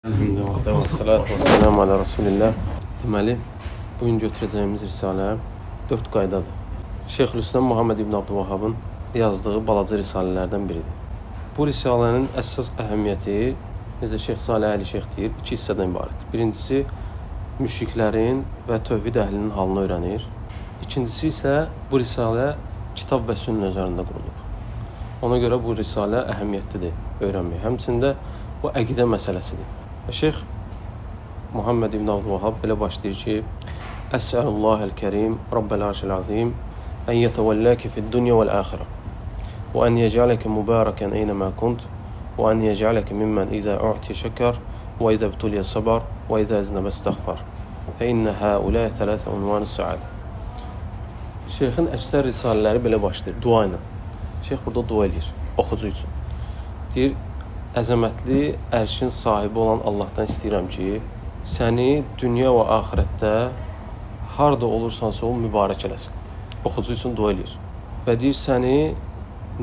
Elhamdülillah və salatu və selamu alə Rasulillah. Deməli, bugün götürəcəyimiz risalə 4 qaydadır. Şeyxülislam Muhammed İbn Abdülvahhabın yazdığı balaca risalələrdən biridir. Bu risalənin əsas əhəmiyyəti, necə Şeyx Salih Əli Şeyx deyir, iki hissədən ibarətdir. Birincisi, müşriklərin və tövhid əhlinin halını öyrənir. İkincisi isə bu risalə kitab və sünnə üzərində qurulub. Ona görə bu risalə əhəmiyyətlidir öyrənməyə. Həmçinin də bu əqidə məsələsidir. Və Şeyx Muhammed İbn Abdülvahhab belə başlayır ki: Əsəlullahəl kərim, Rabbəl arşil azim, ən yetəvəlləki fid-dunya vəl-axirə və ən yec'aleke mübarəkən eynəmə kunt və ən yec'aleke mimmen izə u'tiyə şəkər və izə ibtuliyə sabar və izə əznəbə istəğfar. Fə innə həuləyə tələsə unvanı səadə. Şeyxin əksər risalələri belə başlayır, dua ilə. Şeyx burada dua eləyir, oxucu üçün. Deyir, əzəmətli ərşin sahibi olan Allahdan istəyirəm ki, səni dünya və axirətdə harda olursansa ol mübarək eləsin. Oxucu üçün dua eləyir. Və deyir, səni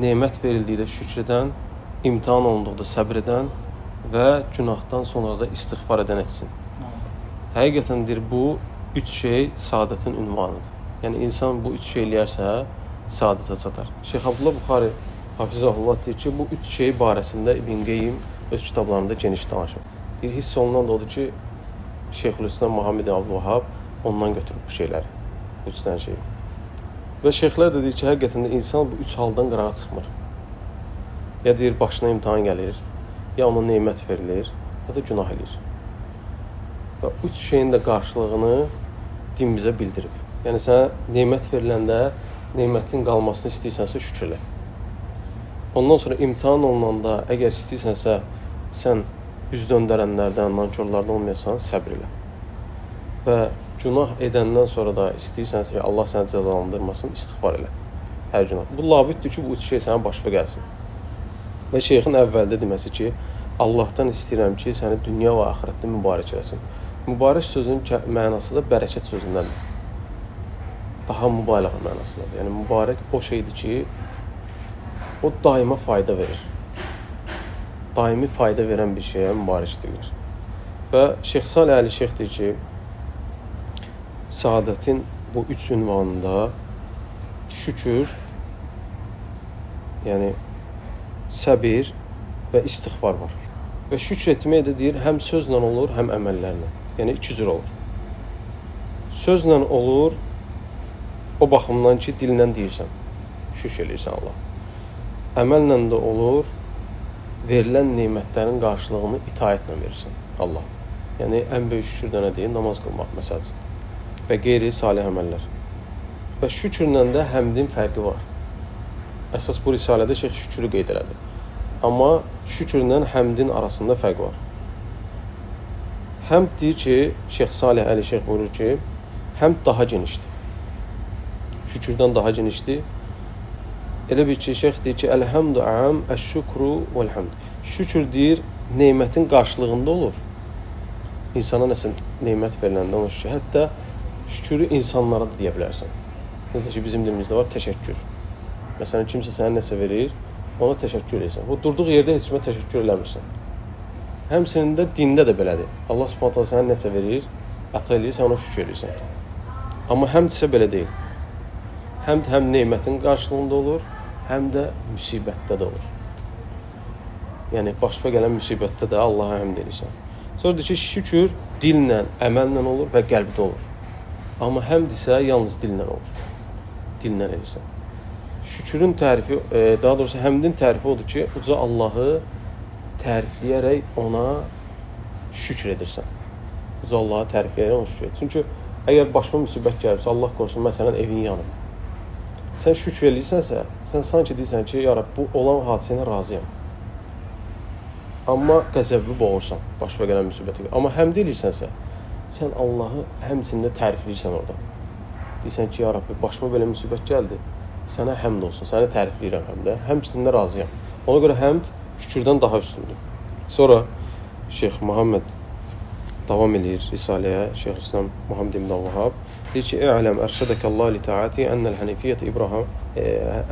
nemət verildikdə şükr edən, imtahan olunduqda səbr edən və günahdan sonra da istiğfar edən etsin. Həqiqətən deyir, bu üç şey saadətin ünvanıdır. Yəni insan bu üç şey eləyərsə saadətə çatar. Şeyx Abdullah Buxari Hafizahullah deyir ki, bu üç şey barəsində İbn Qeyyim öz kitablarında geniş danışır. Deyir, hiss olunan da odur ki, Şeyxülislam Muhammed Abdülvahhab ondan götürüb bu şeyləri, bu üç dənə şeyi. Və şeyxlər də deyir ki, həqiqətən də insan bu üç haldan qırağa çıxmır. Ya deyir, başına imtahan gəlir, ya ona nemət verilir, ya da günah eləyir. Və üç şeyin də qarşılığını din bizə bildirib. Yəni sənə nemət veriləndə nemətin qalmasını istəyirsənsə şükür elə. Ondan sonra imtahan olunanda əgər istəyirsənsə sən üz döndərənlərdən, nankorlardan olmayasan, səbr elə. Və günah edəndən sonra da istəyirsənsə ki, Allah səni cəzalandırmasın, istiğfar elə. Hər günah. Bu labüddür ki, bu üç şey sənə başa gəlsin. Və şeyxin əvvəldə deməsi ki, Allahdan istəyirəm ki, səni dünya və axirətdə mübarək eləsin. Mübarək sözünün mənası da bərəkət sözündəndir. Daha mübalağa mənasındadır. Yəni mübarək o şeydir ki, o daima fayda verir. Daimi fayda verən bir şeyə mübarək deyilir. Və Şeyx Salih Əli Şeyx deyir ki, saadətin bu üç ünvanında şükür, yəni səbir və istiğfar var. Və şükür etmək də deyir, həm sözlə olur, həm əməllərlə. Yəni iki cür olur. Sözlə olur o baxımdan ki, dillə deyirsən, şükür eləyirsən Allah. Əməllə də olur, verilən nemətlərin qarşılığını itaətlə verirsən Allah. Yəni ən böyük şükür də nə deyir? Namaz qılmaq məsəl üçün. Və qeyri salih əməllər. Və şükürlə də həmdin fərqi var. Əsas bu risalədə şeyx şükürü qeyd elədi. Amma şükürlə həmdin arasında fərq var. Həmd deyir ki, Şeyx Salih Əli Şeyx buyurur ki, həmd daha genişdir. Şükürdən daha genişdir. Elə bir ki, şeyx deyir ki, Əlhəmdü əm, əş-şükru vəl-həmd. Şükür deyir, nemətin qarşılığında olur. İnsana nəsə nemət veriləndə ona şükür. Hətta şükürü insanlara da deyə bilərsən. Necə ki, bizim dilimizdə var təşəkkür. Məsələn, kimsə sənə nəsə verir, ona təşəkkür edirsən. Bu durduğu yerdə heç kimə təşəkkür eləmirsən. Həmçinin də dində də belədir. Allah Subhanahu taala sənə nəsə verir, ata eləyir, sən ona şükür edirsən. Amma həmd isə belə deyil. Həmd həm nemətin qarşılığında olur, həm də müsibətdə də olur. Yəni başına gələn müsibətdə də Allaha həmd edirsən. Sonra deyir ki, şükür dillə, əməllə olur və qəlbdə olur. Amma həmd isə yalnız dillə olur. Dillə edirsən. Şükürün tərifi, daha doğrusu həmdin tərifi odur ki, uca Allahı tərifləyərək ona şükür edirsən. Uca Allahı tərifləyərək ona şükür edirsən. Çünki əgər başına müsibət gəlibsə, Allah qorusun, məsələn, evin yanıb. Sən şükür eləyirsənsə, sən sanki deyirsən ki, ya Rəbb, bu olan hadisə ilə razıyam. Amma qəzəbli boğursan başına gələn müsibətə görə. Amma həmd eləyirsənsə, sən Allahı həmçinin də tərifləyirsən orada. Deyirsən ki, ya Rəbbi, başıma belə müsibət gəldi. Sənə həmd olsun, səni tərifləyirəm həm də. Həmçinin də razıyam. Ona görə həmd şükürdən daha üstündür. Sonra Şeyx Muhammed davam eləyir risaləyə, Şeyxülislam Muhammed ibn Vahhab deyir ki, "Ələm ərşədəkəllah li taati ennel hanifiyyete İbrahim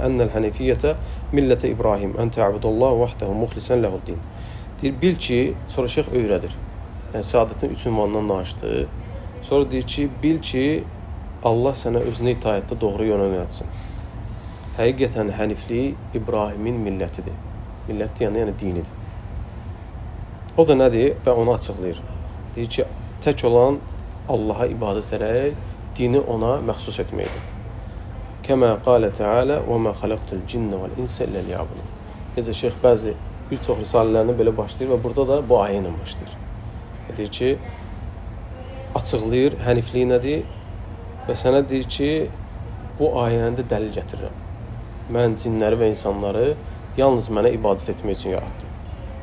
ennel hanifiyyete millete İbrahim en ta'budallah vahdehu muhlisən lehu'd-din." Deyir, bil ki, sonra şeyx öyrədir. Yəni səadətin üç ünvanından danışdı. Sonra deyir ki, bil ki, Allah sənə özünə itaətdə doğru yönəltsin. Həqiqətən həniflik İbrahimin millətidir. Millət deyəndə, yəni dinidir. O da nədir? Və onu açıqlayır. Deyir ki, tək olan Allaha ibadət edərək dini ona məxsus etməkdir. Kəmə qalə Teala və mə xaləqtul cinnə vəl insə illə liyabudun. Necə şeyx bəzi bir çox risalələrini belə başlayır və burada da bu ayə ilə başlayır. Deyir ki, açıqlayır həniflik nədir və sənə deyir ki, bu ayəni də dəlil gətirirəm. Mən cinləri və insanları yalnız mənə ibadət etmək üçün yaratdım.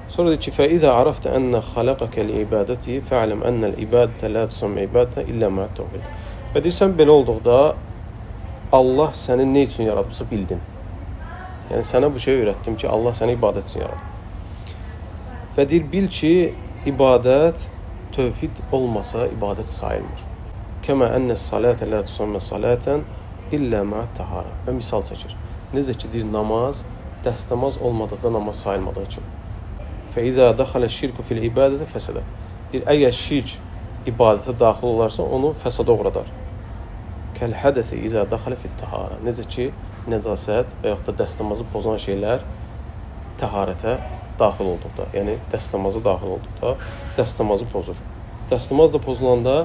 Sonra deyir ki, فَإِذَا عَرَفْتَ أَنَّ خَلَقَكَ لِعِبَادَتِهِ فَاعْلَمْ أَنَّ الْعِبَادَةَ لَا تُسَمَّى عِبَادَةً إِلَّا مَعَ التَّوْحِيدِ. Və deyirsən, belə olduqda Allah səni nə üçün yaratmışsa bildin. Yəni sənə bu şeyi öyrətdim ki, Allah səni ibadət üçün yaradıb. Və deyir, bil ki, ibadət tövhid olmasa ibadət sayılmır. Kəmə ənə salətə lə tusammə salətən illə mə tahara. Və misal çəkir. Necə ki, deyir, namaz dəstəmaz olmadıqda namaz sayılmadığı kimi. Fəizə dəxələ şirku fil ibadətə fəsədət. Deyir, əgər şirk ibadətə daxil olarsa, onu fəsada uğradar. Kəl hədəsi izə dəxələ fit tahara. Necə ki, nəcasət və yaxud da dəstəmazı pozan şeylər təharətə daxil olduqda, yəni dəstəmaza daxil olduqda dəstəmazı pozur. Dəstəmaz da pozulanda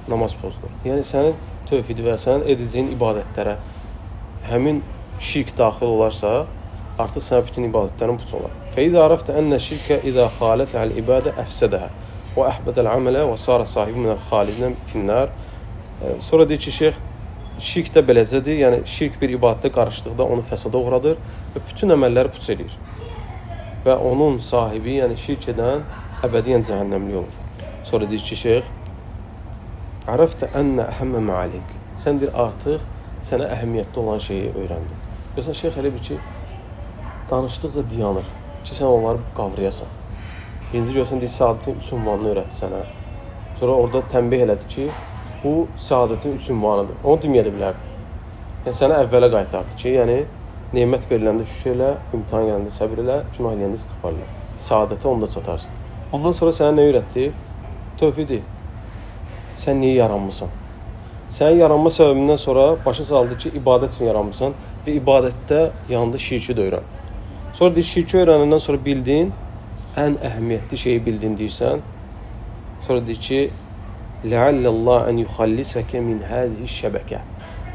namaz pozulur. Yəni sənin tövhidi və sənin edəcəyin ibadətlərə həmin şirk daxil olarsa, artıq sənin bütün ibadətlərin puç olar. Fəizə arəftə ənə şirkə izə xalətəl ibadə əfsədəhə və əhbədəl əmələ və sara sahibi minəl xalidinə finnar. Sonra deyir ki, şeyx, şirk də beləcədir. Yəni şirk bir ibadətə qarışdıqda onu fəsada uğradır və bütün əməlləri puç eləyir. Və onun sahibi, yəni şirk edən əbədiyyən cəhənnəmlik olur. Sonra deyir ki, şeyx, Ərəftə ənə əhəmmə məaleyk. Sən deyir, artıq sənə əhəmiyyətli olan şeyi öyrəndin. Görsən, şeyx elə bir ki, danışdıqca dayanır ki, sən onları qavrayasan. Birinci görsən, deyir, səadətin üç ünvanını öyrətdi sənə. Sonra orada tənbih elədi ki, bu səadətin üç ünvanıdır. Onu deməyə də bilərdi. Yəni, sənə əvvələ qaytardı ki, yəni, nemət veriləndə şükür elə, imtahan gələndə səbir elə, günah eləyəndə istiğfar elə. Səadətə onda çatarsan. Ondan sonra sənə nə öyrətdi? Tövhidi. Sən niyə yaranmısan? Sənin yaranma səbəbindən sonra başa saldı ki, ibadət üçün yaranmısan və ibadətdə yanında şirki də öyrən. Sonra deyir, şirki öyrənəndən sonra bildin, ən əhəmiyyətli şeyi bildin deyirsən. Sonra deyir ki, لَعَلَّ أَنْ يُخَلِّسَكَ مِنْ هَذِهِ الشَّبَكَةِ.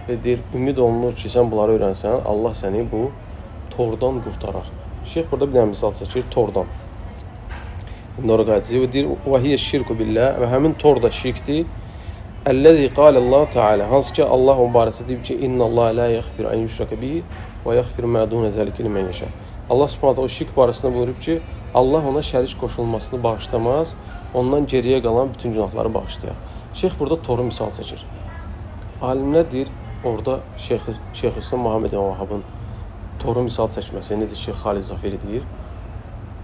Və deyir, ümid olunur ki, sən bunları öyrənsən, Allah səni bu tordan qurtarar. Şeyx burada bir dənə misal çəkir, tordan. İndi ora qayıdacaq və deyir, وَهِيَ الشِّرْكُ بِاللّٰهِ. Və həmin tor da şirkdir. Əlləzi qâlə Allah Teala, hansı ki Allah mübarəsi deyib ki, İnna Allah la yaghfiru an yushraka bihi və yaghfiru ma duna zalika limen yasha. Allah Subhanahu o şirk barəsində buyurub ki, Allah ona şərik qoşulmasını bağışlamaz, ondan geriyə qalan bütün günahları bağışlayar. Şeyx burada toru misal çəkir. Alimlər deyir, orada Şeyxülislam Muhammed Vahabın toru misal çəkməsi, necə Şeyx Xalid Zaferi deyir,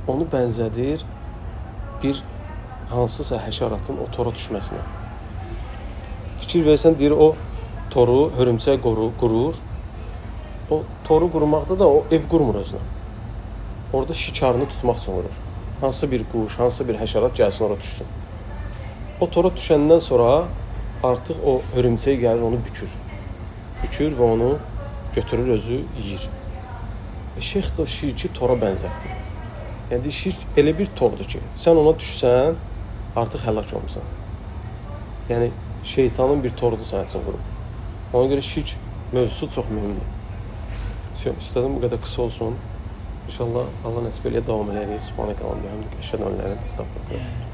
onu bənzədir bir hansısa həşəratın o tora düşməsinə. Fikir versən, deyir, o toru hörümçək qurur. O toru qurmaqda da o ev qurmur özünə. Orada şikarını tutmaq üçün qurur. Hansı bir quş, hansı bir həşərat gəlsin ora düşsün. O tora düşəndən sonra artıq o hörümçək gəlir onu bükür. Bükür və onu götürür, özü yeyir. Şeyx də o şirki tora bənzətdi. Yəni şirk elə bir tordur ki, sən ona düşsən, artıq həlak olmusan. Yəni şeytanın bir torudur sənin üçün qurub. Ona görə şirk mövzusu çox mühümdür. İstədim bu qədər qısa olsun. İnşallah Allah nəsib eləyə davam eləyərik. Subhanəkə Allahumma bihamdik. Əşhədu ən la ilahe illə ente, əstəğfiruke.